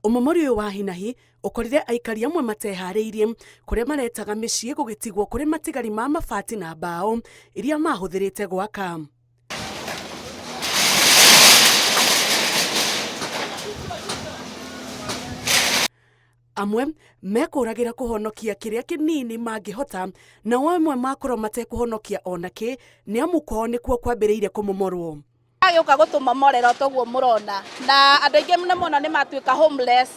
Ũmomori ũyũ wa hinahi ũkorire aikari amwe mateharĩirie kũrĩa maretaga mĩciĩ gũgĩtigwo kũrĩ matigari ma mabati na mbaũ iria mahũthĩrĩte gwaka. Amwe mekũragĩra kũhonokia kĩrĩa kĩnini mangĩhota, nao amwe makorwo matekũhonokia ona kĩ nĩ amu kwao nĩkuo kwambĩrĩirie kũmomorwo. Agĩũka gũtũmomorera o toguo mũrona, na andũ aingĩ nĩ mũno nĩ matuĩka homeless.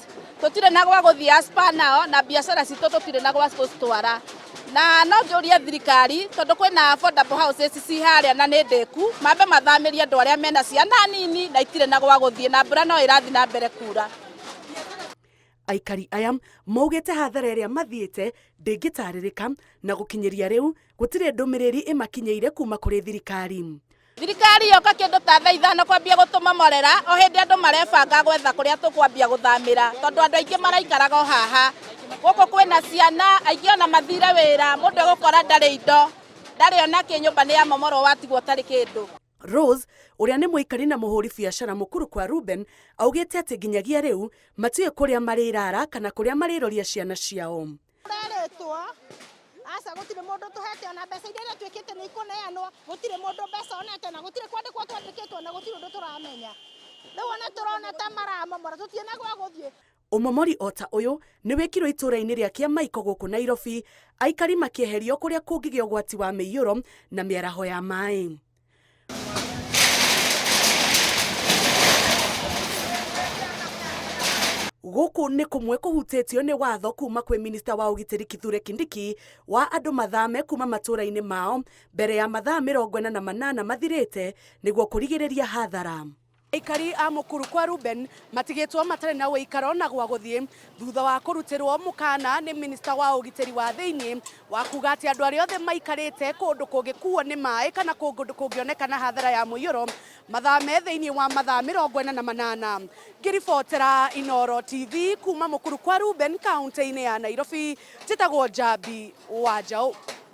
Tũtirĩ na gwa gũthiĩ as per now, na biacara citũ tũtirĩ na gwa gũcitwara. Na no njũrie thirikari tondũ kwĩna affordable houses ci harĩa na nĩ ndĩku, mambe mathamĩrie andũ arĩa mena ciana nini na itirĩ na gwa gũthiĩ, na mbura no ĩrathiĩ na mbere kura. Aikari aya maugĩte hathara ĩrĩa mathiĩte ndĩngĩtarĩrĩka na gũkinyĩria rĩu gũtirĩ ndũmĩrĩri ĩmakinyĩire kuma kũrĩ thirikari. Thirikari yoka kĩndũ ta thaa 5 kwambia gũtũmomorera o hĩndĩ andũ marebanga gwetha kũrĩa tũkwambia gũthamĩra, tondũ andũ aingĩ maraikaraga o haha. Gũkũ kwĩna ciana aingĩ ona mathire wĩra, mũndũ egũkora ndarĩ indo, ndarĩ ona kĩ, nyũmba nĩ yamomorwo watigwo ũtarĩ kĩndũ. Rose ũrĩa nĩ mũikari na mũhũri biacara mũkuru kwa Ruben augĩte atĩ nginyagia rĩu matiũĩ kũrĩa marĩrara kana kũrĩa marĩroria ciana ciao. Tũrerĩtwo aca gũtirĩ mũndũ tũhete ona mbeca iria twĩkĩte nĩ ikũneanwo, gũtirĩ mũndũ mbeca onete na gũtirĩ kwandĩkwo twandĩkĩtwo na gũtirĩ ũndũ tũramenya. Rĩu ona tũrona ta maramomora tũtirĩ na gwa gũthiĩ. Ũmomori o ta ũyũ nĩ wĩkirwo itũũra-inĩ rĩa Kĩamaiko gũkũ Nairobi, aikari makĩeherio kũrĩa kũngĩgĩa ũgwati wa mĩiyũro na mĩaraho ya maĩ. Gũkũ nĩ kũmwe kũhutĩtio nĩ watho kuma kwĩ minista wa ũgitĩri Kithure Kindiki wa andũ mathame kuma matũũra-inĩ mao mbere ya mathaa 48 mathirĩte nĩguo kũrigĩrĩria hathara. Aikari a Mukuru kwa Ruben matigĩtwo matarĩ na ũikaro na gwa gũthiĩ thutha wa kũrutĩrwo mũkana nĩ minista wa ũgitĩri wa thĩinĩ wa kuga atĩ andũ arĩa othe maikarĩte kũndũ kũngĩkuo nĩ maĩ kana kũndũ kũngĩonekana hathara ya mũiyũro mathame thĩinĩ wa mathaa 48. Ngĩribotera Inooro TV kuma Mukuru kwa Ruben kaunti-inĩ ya Nairobi, njĩtagwo Njambi wa Njaũ.